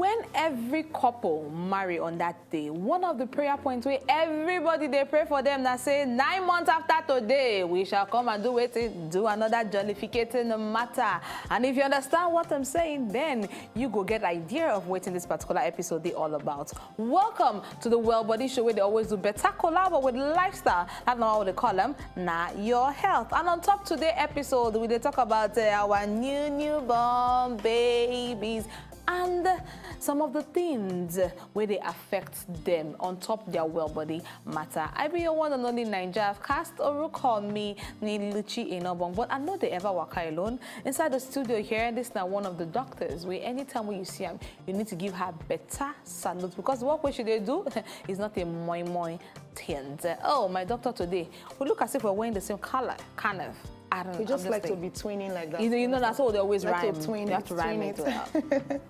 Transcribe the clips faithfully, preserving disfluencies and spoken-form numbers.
When every couple marry on that day, one of the prayer points wey everybody dey pray for them na say nine months after today, we shall come and do wetin? Do another jollificating matter. And if you understand what I'm saying, then you go get idea of wetin this particular episode dey all about. Welcome to the Well Body Show, where they always do better collabo with lifestyle. That's not what they call them. Now your health. And on top today episode, we dey talk about uh, our new newborn babies and some of the things where they affect them on top their well body matter. I be your one and only Ninja. I've cast Oruko me ni Luchi Inobong, but I know they ever waka alone. Inside the studio here, this is now one of the doctors. We anytime when you see him, you need to give her better salute because the work we should they do is not a moi moi thing. Oh, my doctor today. We look as if we're wearing the same color, kind of. I don't know. We just I'm like to saying. be twinning like that. You know, you know that's how they always Like rhyme. To twin You have it, to rhyme twin it. it. Well.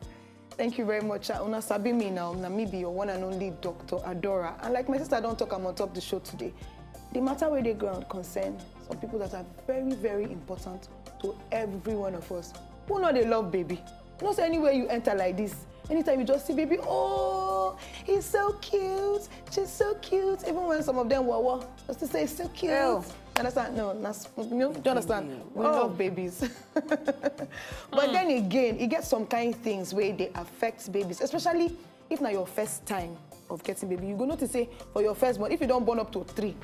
Thank you very much. Uh, Una sabi me now. Na me be your one and only Doctor Adora. And like my sister don't talk, I'm on top the show today. The matter where they ground concern some people that are very, very important to every one of us. Who know they love baby? Not anywhere you enter like this. Anytime you just see baby, oh, he's so cute, she's so cute. Even when some of them were, were just to say, so cute. Ew. You understand? No, that's, you know, do you understand? We Oh. Love babies. But then again, it gets some kind of things where they affect babies, especially if not your first time of getting baby. You go notice say for your first born, if you don't born up to three,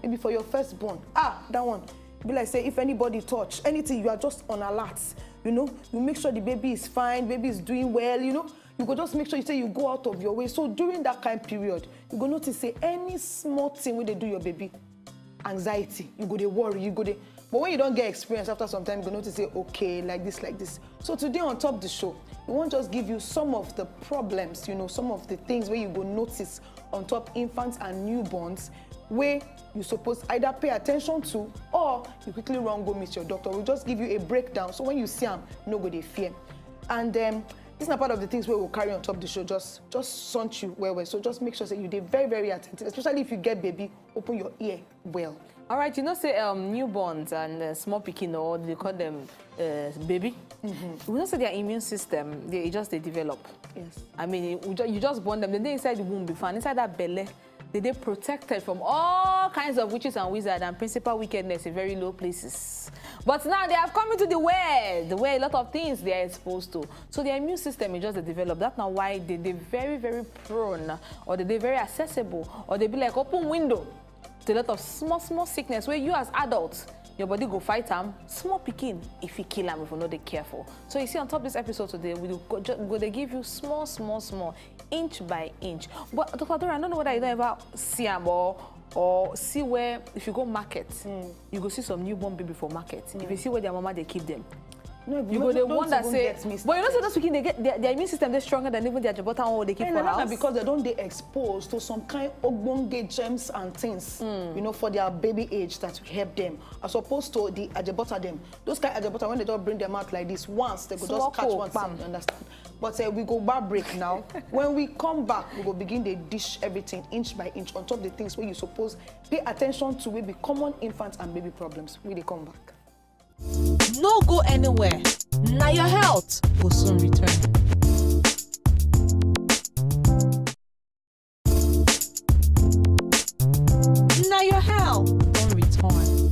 maybe for your first born, ah, that one. Be like say if anybody touch anything, you are just on alert. You know, you make sure the baby is fine, baby is doing well. You know, you go just make sure you say you go out of your way. So during that kind period, you go notice say any small thing when they do your baby, anxiety, you go they worry, you go they. But when you don't get experience after some time, you go notice say okay, like this, like this. So today on top the show, we won't just give you some of the problems, you know, some of the things where you go notice on top infants and newborns where you suppose either pay attention to or you quickly run go meet your doctor. We'll just give you a breakdown. So when you see them, no go they fear. And um, this is not part of the things we will carry on top the show. Just just sunt you well well. So just make sure that you be very, very attentive, especially if you get baby, open your ear well. All right, you know say um, newborns and uh, small pikin, or they call them uh, baby. We know say their immune system they just they develop. Yes. I mean, you just, you just born them. Then they inside the womb before, and inside that belly, they they protected from all kinds of witches and wizards and principal wickedness in very low places. But now they have come into the world where a lot of things they are exposed to. So their immune system is just a develop. That's not why they they very, very prone, or they they very accessible, or they be like open window to a lot of small, small sickness where you as adults, your body go fight them. Small pikin, if you kill them, if you know they careful. So you see, on top of this episode today, we go, ju- go they give you small, small, small, inch by inch. But Doctor Dora, I don't know whether you don't ever see them or or see where if you go market, you go see some newborn baby for market. If you see where their mama they keep them, No, you go they don't wonder even say, get me but you know say started. Those pikin they get their, their immune system they stronger than even their jabota one they keep And for another house. Because they don't they exposed to some kind ogbonge germs and things, you know, for their baby age that will help them, as opposed to the ajebota them. Those kind of ajebota, when they don't bring them out like this, once they go Small just catch cold, one bam. Thing, you understand? But uh, we go back break now. When we come back, we go begin to dish everything inch by inch on top of the things where you suppose pay attention to will be common infant and baby problems. We dey come back. No go anywhere. Now your health will soon return. Now your health don't return.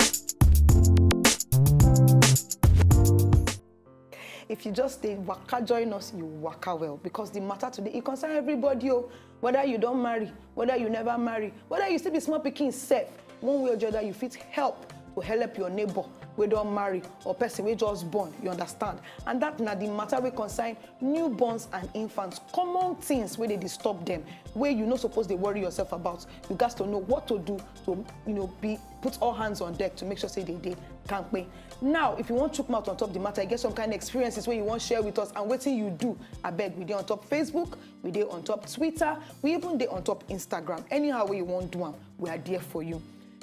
If you just stay waka join us, you waka well, because the matter today it concern everybody. Oh, whether you don't marry, whether you never marry, whether you still be small pikin sef, one way or the other you fit help to help your neighbor wey don marry or person wey just born, you understand? And that na the matter wey concern newborns and infants, common things wey dey disturb them, wey you no suppose dey worry yourself about. You gats to know what to do to, you know, be put all hands on deck to make sure say they dey kampe. Now, if you wan chook mouth on top the matter, you get some kind of experiences wey you wan share with us and wetin you do, abeg, we dey on top Facebook, we dey on top Twitter, we even dey on top Instagram. Anyhow wey you wan do am, we are there for you.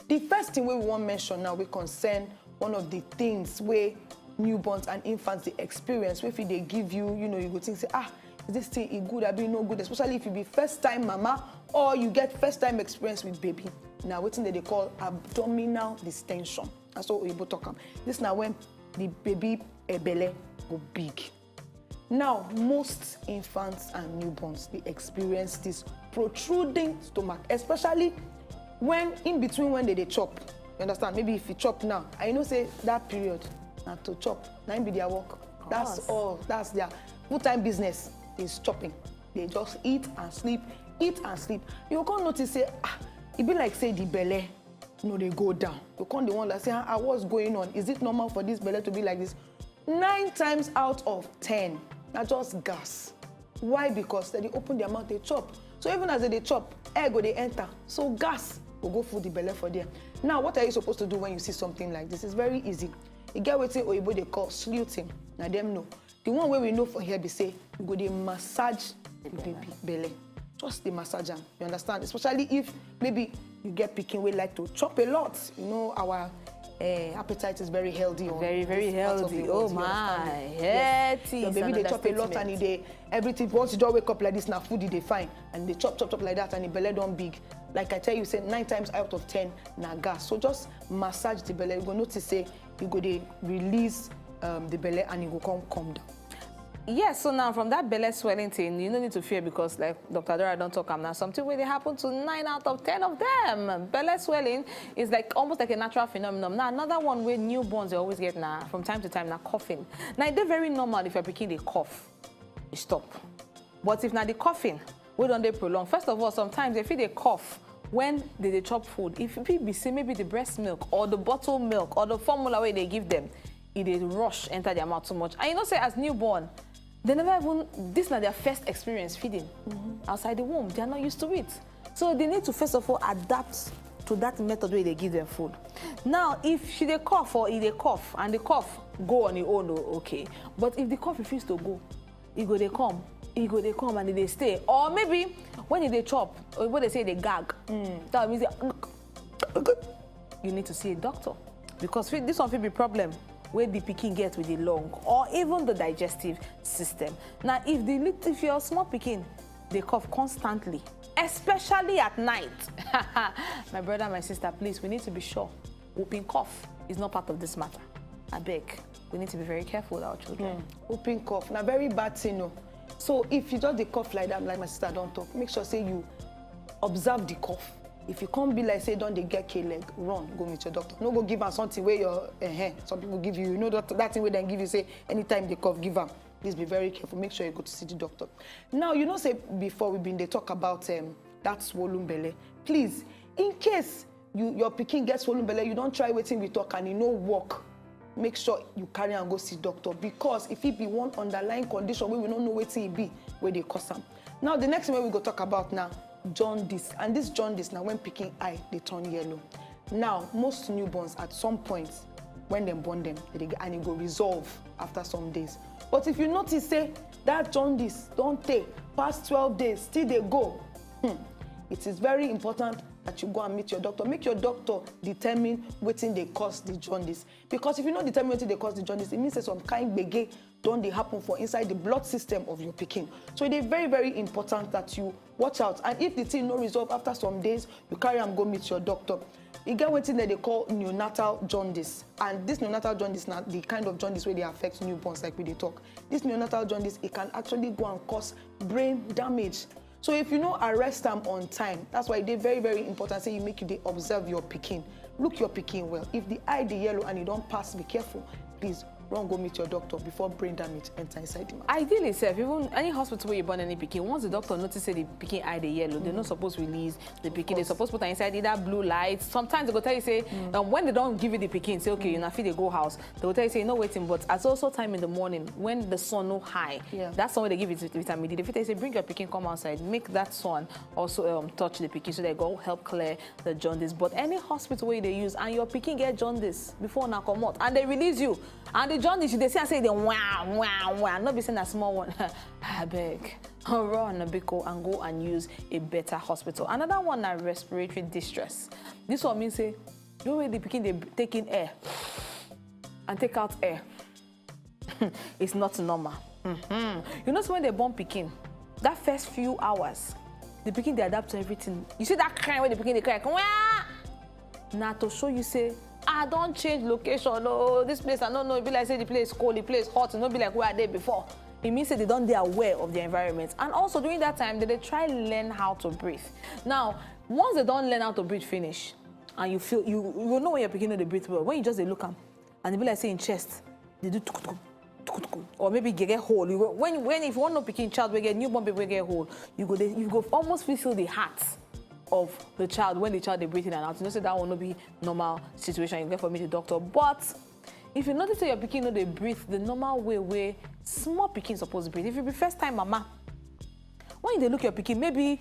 The first thing wey we wan mention now wey concern one of the things wey newborns and infants dey experience, wey fit dey give you, you know, you go think say, ah, is this thing e good abi e no good, especially if you be first time mama or you get first time experience with baby. Na wetin dem dey call abdominal distension. Na so oyibo talk am. This na when the baby eh, belle go big. Now, most infants and newborns dey experience this protruding stomach, especially when in between when they dey chop. You understand? Maybe if you chop now, I know say that period na to chop. Na im be their work. That's Course. All. That's their full-time business is chopping. They just eat and sleep, eat and sleep. You go come notice say, ah, e be like say the belle no dey go down. You come dey wonder say, ah, ah, what's going on? Is it normal for this belle to be like this? Nine times out of ten, na just gas. Why? Because they dey open their mouth, they chop. So even as they dey chop, air go dey enter. So gas go go full the belle for there. Now, what are you supposed to do when you see something like this? It's very easy. E get wetin oyibo dey call sluting. Na dem know. The one wey we know for here be say you go dey massage the baby belle. Just dey massage am. You understand? Especially if maybe you get pikin wey like to chop a lot. You know, our uh, appetite is very healthy. On Very, very this part of healthy. The Oh world, you my. understand? Yes. Healthy Your is an baby dey chop a lot and e understatement. dey everything. Once you don wake up like this, na food e dey find, and e dey chop, chop, chop like that, and the belle don big. Like I tell you, say nine times out of ten na gas. So just massage the belle. You go notice say you go dey release um, the belle and e go come come down. Yes, so now from that belle swelling thing, you no need to fear because, like Doctor Dora don talk am now, something wey dey happen to nine out of ten of them. Belle swelling is like almost like a natural phenomenon. Now another one wey newborns dey always get na from time to time na coughing. Now e dey very normal if your pikin dey cough, e stop. But if na the coughing wey don dey prolong, first of all, sometimes they fit dey cough when they dey chop food. If e fit be say maybe the breast milk or the bottle milk or the formula wey they give them, e dey rush enter their mouth too much. And you know say as newborn, they never even, this na their first experience feeding outside the womb. They are not used to it. So they need to first of all adapt to that method wey they give them food. Now, if she dey cough or e dey cough and the cough go on e own, oh, okay. But if the cough refuse to go, e go dey come, e go dey come and e dey stay. Or maybe when e dey chop, oyibo dey say e dey gag. That means say you need to see a doctor because fit- this one fit be problem wey the pikin get with the lung or even the digestive system. Now, if the lit- if your small pikin dey cough constantly, especially at night, my brother, my sister, please, we need to be sure whooping cough is not part of this matter. Abeg, we need to be very careful with our children. Whooping cough na very bad thing o. So if you just dey cough like that, like my sister don talk, make sure say you observe the cough. If you come be like say don dey get K leg, run go meet your doctor. No go give am something wey your uh, some people give you. You know that, that thing wey dem give you say anytime they cough, give am. Please be very careful. Make sure you go to see the doctor. Now you know say before we been dey talk about um, that swollen belle. Please, in case you your pikin get swollen belle, you don try wetin we talk and e no work, make sure you carry am go see doctor because e fit be one underlying condition wey we no know wetin e be wey dey cause am. Now the next thing wey we go talk about na jaundice, and this jaundice na when pikin eye dey turn yellow. Now most newborns at some point when dem born dem, they dey get- and e go resolve after some days. But if you notice say that jaundice don tey pass twelve days still dey go, hmm, it is very important that you go and meet your doctor. Make your doctor determine wetin dey cause the jaundice. Because if you no determine wetin dey cause the jaundice, e mean say some kind gbege don dey happen for inside the blood system of your pikin. So e dey very, very important that you watch out. And if the thing no resolve after some days, you carry am go meet your doctor. E get wetin dem dey call neonatal jaundice. And this neonatal jaundice na the kind of jaundice wey dey affect newborns, like we dey talk. This neonatal jaundice, e can actually go and cause brain damage. So if you no arrest am on time, that's why e dey very, very important say you make you dey observe your pikin. Look your pikin well. If the eye dey yellow and e don pass, be careful. Please run go meet your doctor before brain damage enter inside the mouth. Ideally sef, even any hospital where you born any pikin, once the doctor notice say the pikin eye dey yellow, they no suppose release the pikin. They suppose put am inside either blue light. Sometimes they go tell you say, um, when they don give you the pikin, say, okay, you na fit dey go house. They go tell you say, you know wetin, but at also time in the morning when the sun no high, Yeah. That's when they give it vitamin D. They fit tell you say, bring your pikin come outside, make that sun also um, touch the pikin so that e go help clear the jaundice. But any hospital where they use and your pikin get jaundice before una comot and they release you, and the jaundice you dey see am say e dey wah wah wah, no be say na small one. Abeg, run biko and go and use a better hospital. Another one na respiratory distress. This one mean say the way the pikin dey take in air and take out air, it's not normal. Mhm. You know, so when they born pikin, that first few hours, the pikin dey adapt to everything. You see that crying wey the pikin dey cry, like, "Wah!" Na to show you say, "I don change location. Oh, this place I no know. E be like say the place cold, the place hot. E no be like where I dey before." It means that they don't, they are aware of their environment. And also during that time, they, they try learn how to breathe. Now, once they don't learn how to breathe finish, and you feel, you, you know when your pikin no dey breathe well, when you just dey look am, and e be like say in chest, they do tukutuku, tukutuku, or maybe get, get hole. You go, when, when if you want no pikin child, we get newborn baby, we get hole. You go, they, you go almost feel, feel the heart of the child when the child dey breathe in and out. You know, say that one no be normal situation. You get for meet the doctor. But if you notice that your pikin no dey breathe the normal way, way small pikin suppose breathe. If you be first time mama, when you dey look your pikin, maybe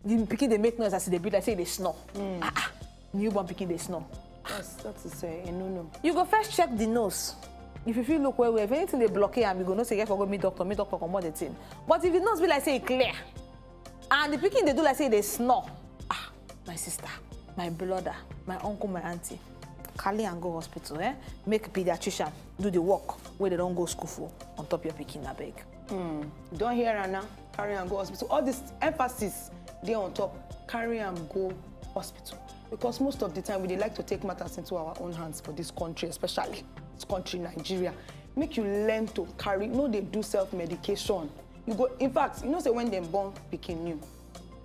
the pikin dey make noise as e dey breathe, like say e dey snore. Ah, ah, newborn pikin dey snore. That's, that's to say, a no no. You go first check the nose. If you feel look well, well, if anything dey block am, you go know say you get for go meet doctor, meet doctor comot the thing. But if the nose be like say e clear, and the pikin dey do like say e dey snore, ah, my sister, my brother, my uncle, my auntie, carry am go hospital, eh? Make pediatrician do the work wey they don go school for on top your pikin, abeg. You don hear am now? Carry am go hospital. All this emphasis dey on top. Carry am go hospital. Because most of the time, we dey like to take matters into our own hands for this country, especially this country, Nigeria. Make you learn to carry, no dey do self-medication. You go, in fact, you know say when dem born pikin new,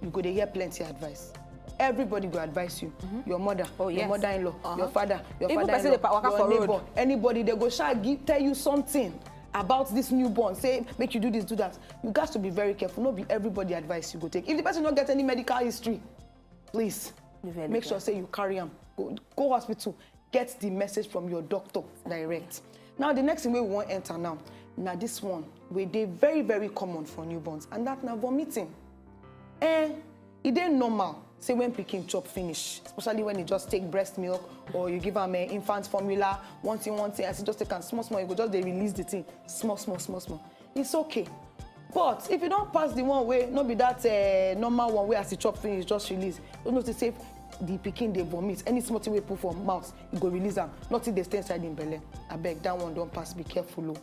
you go dey hear plenty advice. Everybody go advise you. Your mother, Oh, your yes. mother-in-law, your father, your Even person father-in-law, dey pa-, waka your for road. neighbor, anybody, they go sha give, tell you something about this newborn. Say make you do this, do that. You got to be very careful. No be everybody advice you go take. If the person no get any medical history, please Be very make sure careful. Say you carry am. Go, go hospital. Get the message from your doctor direct. Now, the next thing wey we wan enter now, na this one wey dey very, very common for newborns, and that na vomiting. Eh, e dey normal say when pikin chop finish, especially when e just take breast milk or you give am, eh, infant formula, one thing, one thing, as e just take am small, small, e go just dey release the thing small, small, small, small. It's okay. But if you don pass the one wey no be that, eh, normal one wey as e chop finish just release, you know say the pikin dey vomit. Any small thing wey put for mouth, e go release am. Nothing dey stay inside im belle. Abeg, that one don pass. Be careful o.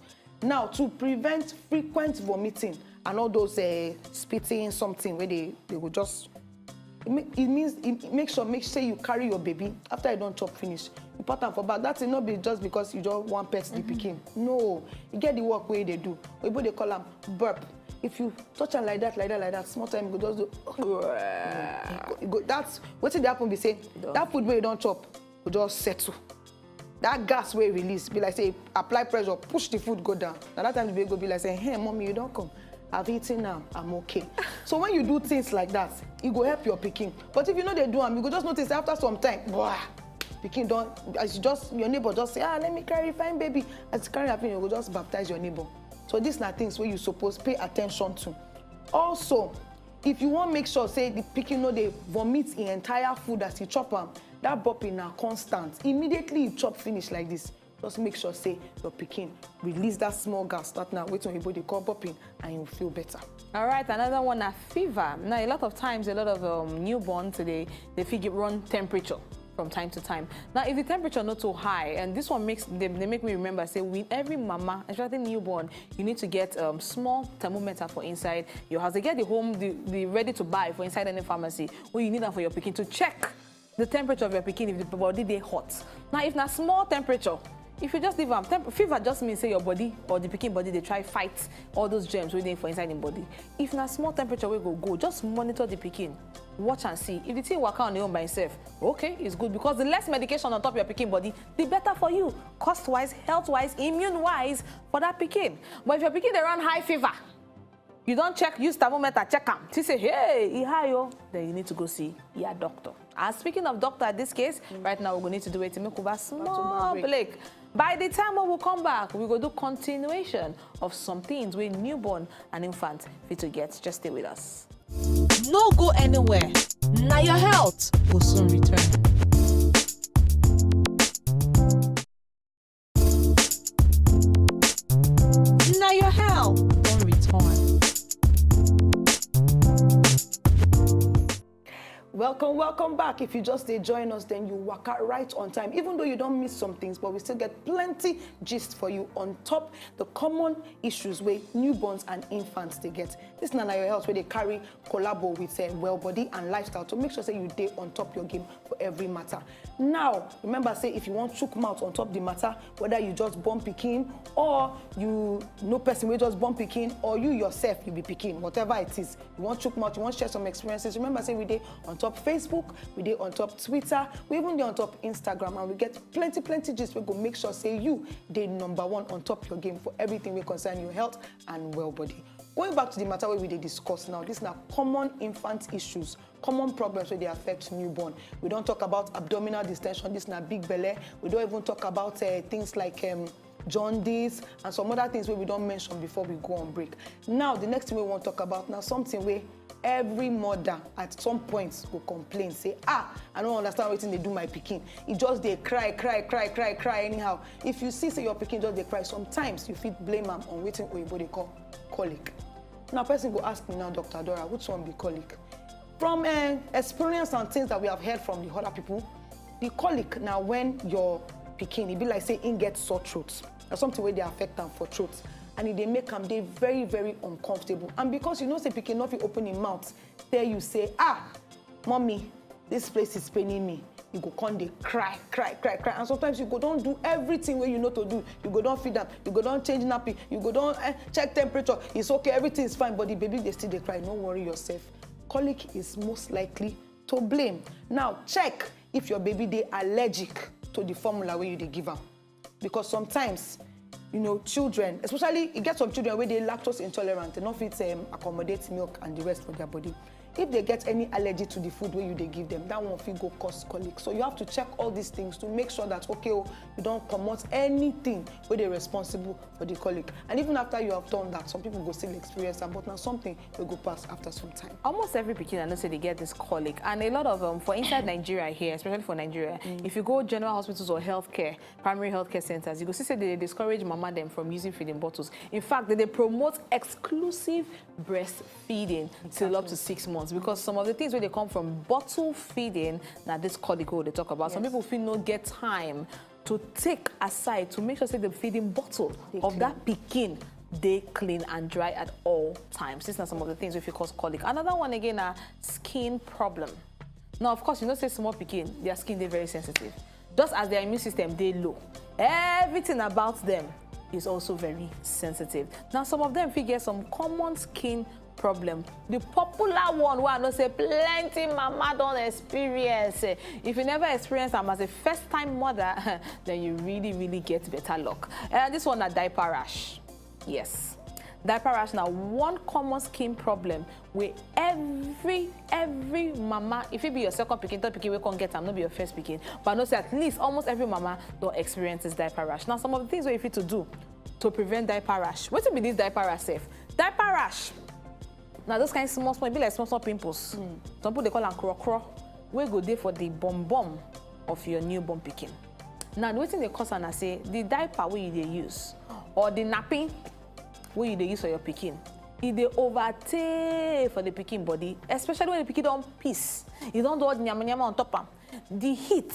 Now, to prevent frequent vomiting and all those, eh, spitting something wey dey, they go just, it, mean, it means, it, it make sure, make sure you carry your baby after you don chop finish. You put am for back. That thing no be just because you just wan pet the pikin. No, you get the work wey you dey do. Oyibo dey call am burp. If you touch am like that, like that, like that, small time you go just do. You go, that's wetin dey happen be say that food wey you don chop go just settle. That gas wey release be like say apply pressure, push the food go down. Na that time the baby go be like say, "Hey, mommy, you don come. I've eaten now. I'm okay." So when you do things like that, e go help your pikin. But if you no dey do am, you go just notice after some time, blah, pikin don, as you just, your neighbor just say, "Ah, let me carry fine baby." As you carry am finish, you go just baptize your neighbor. So these na things wey you suppose pay attention to. Also, if you wan make sure say the pikin no dey vomit im entire food as e chop am, that burping na constant. Immediately you chop finish like this, just make sure say your pikin release that small gas. That na wetin oyibo dey call burping, and you feel better. All right, another one na fever. Now, a lot of times, a lot of, um, newborns, they, they fit run temperature from time to time. Now, if the temperature not too high, and this one makes, they, they make me remember, say, with every mama, especially newborn, you need to get, um, small thermometer for inside your house. They get the home, the, the ready to buy for inside any pharmacy, where you need them for your pikin to check the temperature of your pikin if the body dey hot. Now, if na small temperature, if you just leave am, temp-, fever just means say your body or the pikin body dey try fight all those germs wey dey for inside im body. If na small temperature wey go go, just monitor the pikin, watch and see. If the thing waka on im own by himself, okay, it's good, because the less medication on top your pikin body, the better for you, cost-wise, health-wise, immune-wise for that pikin. But if your pikin dey run high fever, you don check, use thermometer, check am, see say, hey, e high o, then you need to go see your doctor. And speaking of doctor, at this case, right now we go need to do wetin, make we back small break. Break. By the time we will come back, we go do continuation of some things wey newborn and infant fit to get. Just stay with us. No go anywhere. Na your health will soon return. Na your health don return. Welcome, welcome back. If you just dey join us, then you waka right on time. Even though you don miss some things, but we still get plenty gist for you on top the common issues wey newborns and infants dey get. This na na your health wey dey carry collabo with uh, well body and lifestyle to make sure say you dey on top your game for every matter. Now, remember say if you wan chook mouth on top the matter, whether you just born pikin or you know person wey just born pikin or you yourself you be pikin, whatever it is, you wan chook mouth, you wan share some experiences, remember say we dey on top Facebook, we dey on top Twitter, we even dey on top Instagram, and we get plenty plenty gist wey go make sure say you dey number one on top your game for everything wey concern your health and well body. Going back to the matter wey we dey discuss now, this na common infant issues, common problems wey dey affect newborn. We don talk about abdominal distension, this na big belle. We don even talk about uh, things like um, jaundice and some other things wey we don mention before we go on break. Now, the next thing we wan talk about na something wey every mother at some point go complain say, ah, I no understand wetin dey do my pikin. E just dey cry, cry, cry, cry, cry anyhow. If you see say your pikin just dey cry, sometimes you fit blame am on wetin oyibo dey call colic. Now, person go ask me now, Doctor Dora, which one be colic? From uh, experience and things that we have heard from the other people, the colic na when your pikin, e be like say im get sore throat. Na something wey dey affect am for throat, and e dey make am dey very very uncomfortable. And because you know say pikin no fit open im mouth tell you say, ah, mommy, this place is paining me, you go come dey cry, cry, cry, cry, and sometimes you go don do everything wey you know to do. You go don feed am, you go don change nappy, you go don eh, check temperature, it's okay, everything is fine, but the baby dey still dey cry. No worry yourself. Colic is most likely to blame. Now check if your baby dey allergic to the formula wey you dey give am, because sometimes, you know, children, especially e get some children wey dey lactose intolerant, they no fit um, accommodate milk and the rest for their body. If they get any allergy to the food wey you dey give them, that one fit go cause colic. So you have to check all these things to make sure that, okay, oh, you don comot anything wey dey responsible for the colic. And even after you have done that, some people go still experience am, but na something wey go pass after some time. Almost every pikin I know say dey get this colic, and a lot of um, for inside Nigeria here, especially for Nigeria, if you go general hospitals or healthcare, primary healthcare centers, you go see say they dey discourage mama dem from using feeding bottles. In fact, they dey promote exclusive breastfeeding till up to six months, because some of the things wey dey come from bottle feeding na this colic wey we dey talk about. Some people fit no get time to take aside to make sure say the feeding bottle of that pikin dey clean and dry at all times. These na some of the things wey fit cause colic. Another one again na skin problem. Now, of course, you know say small pikin, their skin dey very sensitive. Just as their immune system dey low, everything about them is also very sensitive. Now, some of them fit get some common skin problem. The popular one wey I know say plenty mama don experience. Eh, if you never experience am as a first time mother, then you really, really get better luck. And this one na diaper rash. Yes. Diaper rash na one common skin problem wey every every mama, if it be your second pikin, third pikin wey come get am, no be your first pikin, but I know say at least almost every mama don experience this diaper rash. Now, some of the things wey you fit to do to prevent diaper rash. Wetin be this diaper rash sef? Diaper rash na those kind small small, e be like small small pimples. Some people dey call am krokro, wey go dey for the bum bum of your newborn pikin. Now, wetin dey cause am na say the diaper wey you dey use or the nappy wey you dey use for your pikin, e dey overtey for the pikin body, especially when the pikin don piss, e don do all the nyama nyama on top am. The heat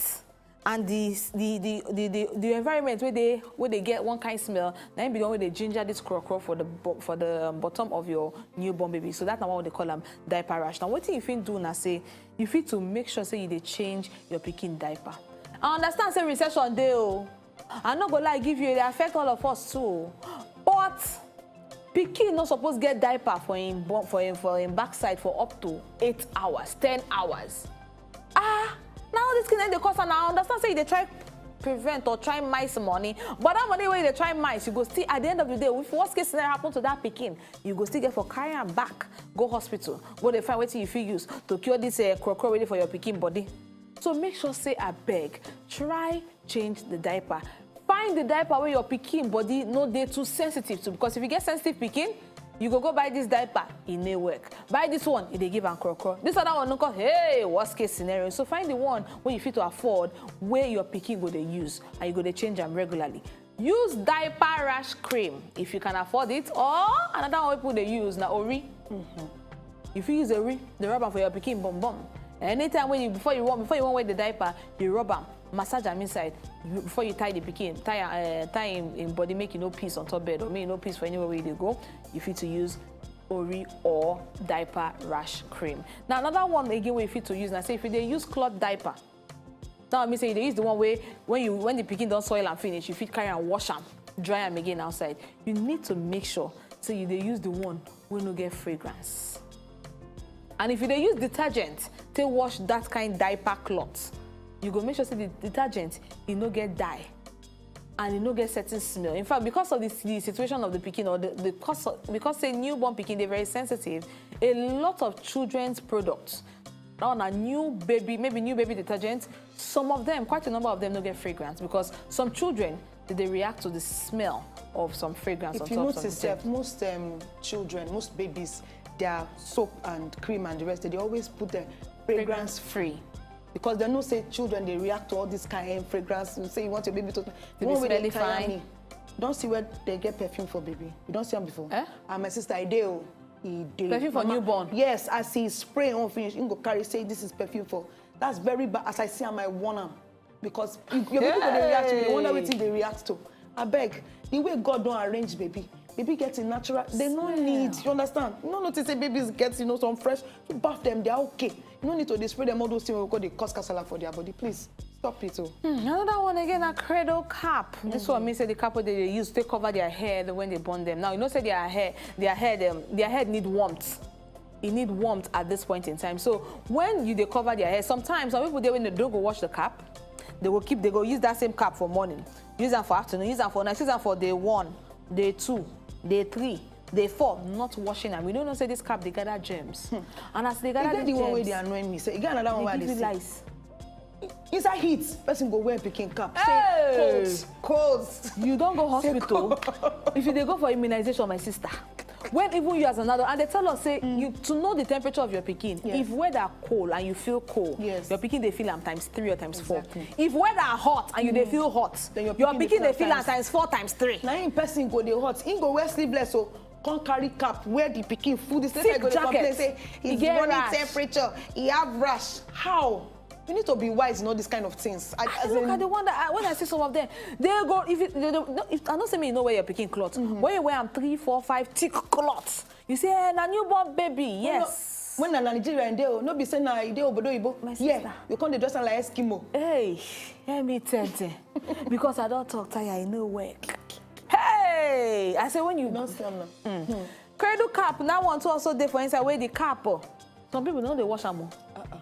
and the the the the the, the environment wey dey wey dey get one kind smell, na im be the one wey dey ginger this krokro for the bo- for the um, bottom of your newborn baby. So that na why we dey call am diaper rash. Now, wetin you fit do na say you fit to make sure say you dey change your pikin diaper. I understand say recession dey o. I no go lie give you, e dey affect all of us too o. But pikin no suppose get diaper for im bo- for im for im backside for up to eight hours, ten hours. Ah, na all this thing dem dey cause am. I understand say you dey try prevent or try mice money, but that money wey you dey try mice, you go still, at the end of the day, if worst case scenario happen to that pikin, you go still get for carry am back go hospital, go dey find wetin you fit use to cure this uh, krokro wey dey for your pikin body. So make sure say, abeg, try change the diaper. Find the diaper wey your pikin body no dey too sensitive to, because if you get sensitive pikin, you go go buy this diaper, e no work. Buy this one, e dey give am krokro. This other one no come, hey, worst case scenario. So find the one wey you fit to afford, wey your pikin go dey use, and you go dey change am regularly. Use diaper rash cream if you can afford it, or another one wey people dey use na ori. You fit use ori dey rub am for your pikin bum bum. Anytime when you, before you want, before you want wear the diaper, you rub am, massage am inside. You, before you tie the pikin, tie, uh, tie him, him body, make you no piss on top bed, or make you no piss for anywhere where you dey go. You fit to use Ori or diaper rash cream. Now, another one again wey you fit to use na say if you dey use cloth diaper, that one mean say you dey use the one wey when you, when the pikin don soil am finish, you fit carry am, wash am, dry am again outside. You need to make sure say you dey use the one wey no get fragrance. And if you dey use detergent take wash that kind diaper cloth, you go make sure say the detergent, e no get dye and e no get certain smell. In fact, because of the, the situation of the pikin, or the, the cause of, because say newborn pikin dey very sensitive, a lot of children's products, that one na new baby, maybe new baby detergent, some of them, quite a number of them, no get fragrance, because some children, they dey react to the smell of some fragrance on top of some detergent. If you notice sef, most, um, children, most babies, their soap and cream and the rest, they dey always put the fragrance free. Because they know say children dey react to all this kind of fragrance. You say you want your baby to, the one wey dey tire me. You don see where they get perfume for baby? You don see am before? Eh? And my sister, e dey o. E dey. Perfume for newborn? Yes, as he spray on finish, he go carry say this is perfume for. That's very bad. As I see am, I warn am. Because you, your baby go dey react to, you dey wonder wetin dey react to. Abeg, the way God don arrange baby, baby get a natural, they no need, you understand? You no notice say babies get, you know, some fresh, you bath them, they are okay. You no need to dey spray them all those things wey go dey cause kasala for their body. Please, stop it o. Hmm, another one again na cradle cap. This one mean say the cap wey they dey use take cover their head when they born them. Now, you know say their hair, their head, um, their head need warmth. E need warmth at this point in time. So when you dey cover their hair, sometimes some people dey, when they don't go wash the cap, they go keep, they go use that same cap for morning, use am for afternoon, use am for night, use am for day one, day two, day three, day four, not washing am. You don't know say this cap dey gather germs. And as they gather the one wey dey annoy me, say e get another one wey I dey see. Inside heat, person go wear pikin cap. Say cold, cold. You don go hospital? If you dey go for immunization, my sister, when even you as an adult, and they tell us say you to know the temperature of your pikin. Yes. If weather cold and you feel cold, your pikin dey feel am times three or times four. Exactly. If weather hot and you dey feel hot, then your pikin dey feel am times four, times three. Na im person go dey hot. Im go wear sleeveless o. Come carry cap, wear the pikin full. The same time go dey complain say his body temperature, he have rash. How? You need to be wise in all these kind of things. I, I look at the one that I, when I see some of them, they go, if, it, they, they, no, if I don't say me, you know, wear your pikin cloth. When you wear am three, four, five thick cloth, you say, "Eh, na newborn baby." Yes. When na Nigeria and dey o, no be say na e dey obodo oyibo. My sister. Yeah, you come dey dress am like Eskimo. Hey, hear me tell them. Because I don't talk tire, I know work. Hey, I say when you don't sell now. Cradle cap, that one too also dey for inside where the cap, oh. Some people no dey wash am o.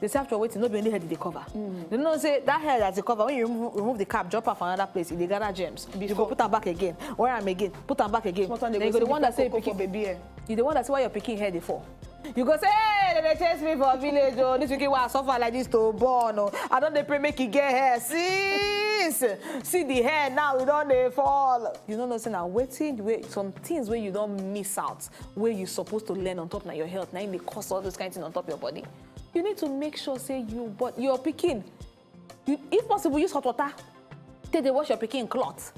They say after wetin, no be only head dey cover. They know say that head that dey cover, when you remove, remove the cap, drop am for another place, e dey gather germs. You go put am back again, wear am again, put am back again. Then you go dey wonder say pikin baby hair. You dey wonder say why your pikin hair dey fall. You go say, "Hey, they dey chase me for village o. This pikin wey I suffer like this to born o. I don dey pray make e get hair since. See the hair now, e don dey fall." You no know say na wetin wey, some things wey you don miss out, wey you suppose to learn on top na your health, na im dey cause all those kind things on top your body. You need to make sure say you, but your pikin, you, if possible, use hot water take dey wash your pikin cloth.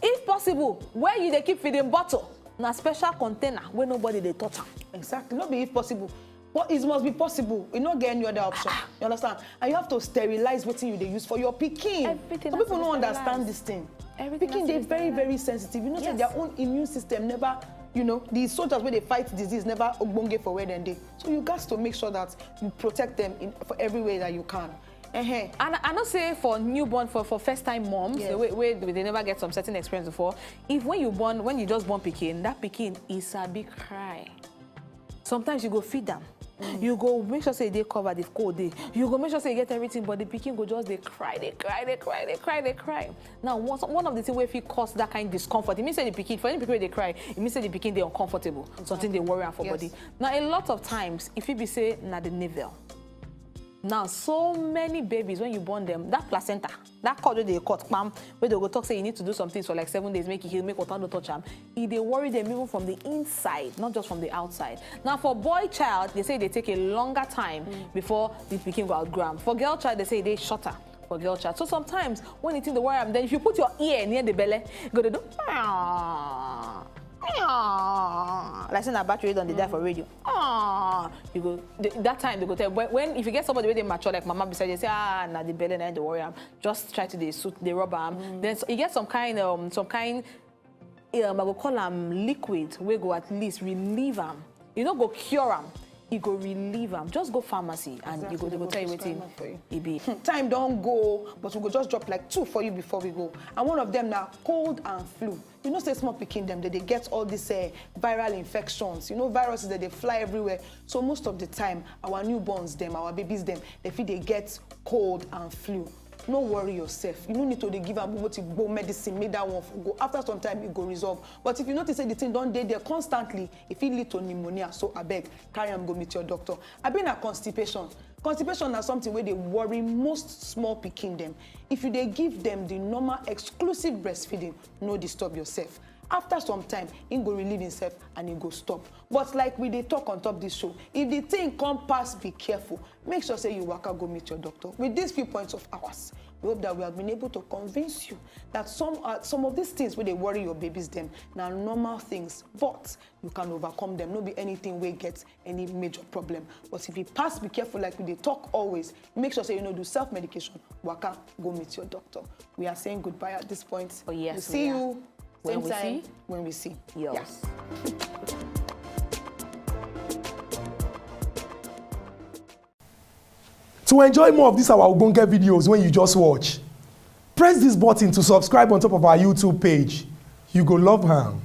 If possible, where you dey keep feeding bottle, na special container wey nobody dey touch am. Exactly. No be if possible. But it must be possible. You no get any other option. You understand? And you have to sterilize wetin you dey use for your pikin. Everything. Some people no understand this thing. Everything. Pikin dey very, very sensitive. You know say their own immune system never, you know, the soldiers wey dey fight disease never ogbonge for where dem dey. So you gats to make sure that you protect them in, for every way that you can. Uh-huh. And I know say for newborn, for, for first time moms, the way, way they never get some certain experience before, if when you born, when you just born pikin, that pikin is a big cry. Sometimes you go feed them. You go make sure say they cover the cold day. You go make sure say you get everything, but the pikin go just dey cry, dey cry, dey cry, dey cry, dey cry. Now, one, one of the things wey fit cause that kind discomfort, it means say the pikin, for any pikin wey dey cry, it means say the pikin dey uncomfortable. Something dey worry am for body. Now, a lot of times, if it be say na the navel. Now, so many babies, when you born them, that placenta, that cord wey dey cut, kpam, wey they go talk say you need to do some things for like seven days, make it heal, make water no touch am. E dey worry them even from the inside, not just from the outside. Now, for boy child, they say they take a longer time before the pikin go outgrow am. For girl child, they say they shorter for girl child. So sometimes when the thing dey worry am, then if you put your ear near the belle, e go dey do, like say na battery don dey die for radio. You go th- that time they go tell when, when if you get somebody wey dey mature like mama beside you, say, ah, na the belle na dey worry am. Just try to dey suit, dey rub am. Then so, you get some kind um some kind um I go call am liquid wey go at least relieve am. You no go cure am, e go relieve am. Just go pharmacy and you go they go tell you wetin e be. Time don go, but we go just drop like two for you before we go. And one of them na cold and flu. You know say small pikin dem dey dey get all these uh, viral infections. You know viruses dey dey fly everywhere. So most of the time, our newborns dem, our babies dem, they fit dey get cold and flu. No worry yourself. You no need to dey give am gbogbo ti gbogbo medicine make that one for go. After some time, e go resolve. But if you notice say the thing don dey there constantly, e fit lead to pneumonia. So abeg, carry am go meet your doctor. Abi na constipation. Constipation na something wey dey worry most small pikin dem. If you dey give dem the normal exclusive breastfeeding, no disturb yourself. After some time, im go relieve himself and e go stop. But like we dey talk on top this show, if the thing come pass, be careful. Make sure say you waka go meet your doctor. With these few points of ours, we hope that we have been able to convince you that some uh, some of these things wey dey worry your babies dem na normal things, but you can overcome them. No be anything wey get any major problem. But if you pass, be careful. Like we dey talk always, make sure say you no do self-medication. Waka go meet your doctor. We are saying goodbye at this point. Oh, yes, We'll see we are. You When same we time see. When we see. Yo. Yes. To enjoy more of these our ogbonge videos when you just watch, press this button to subscribe on top of our YouTube page. You go love am.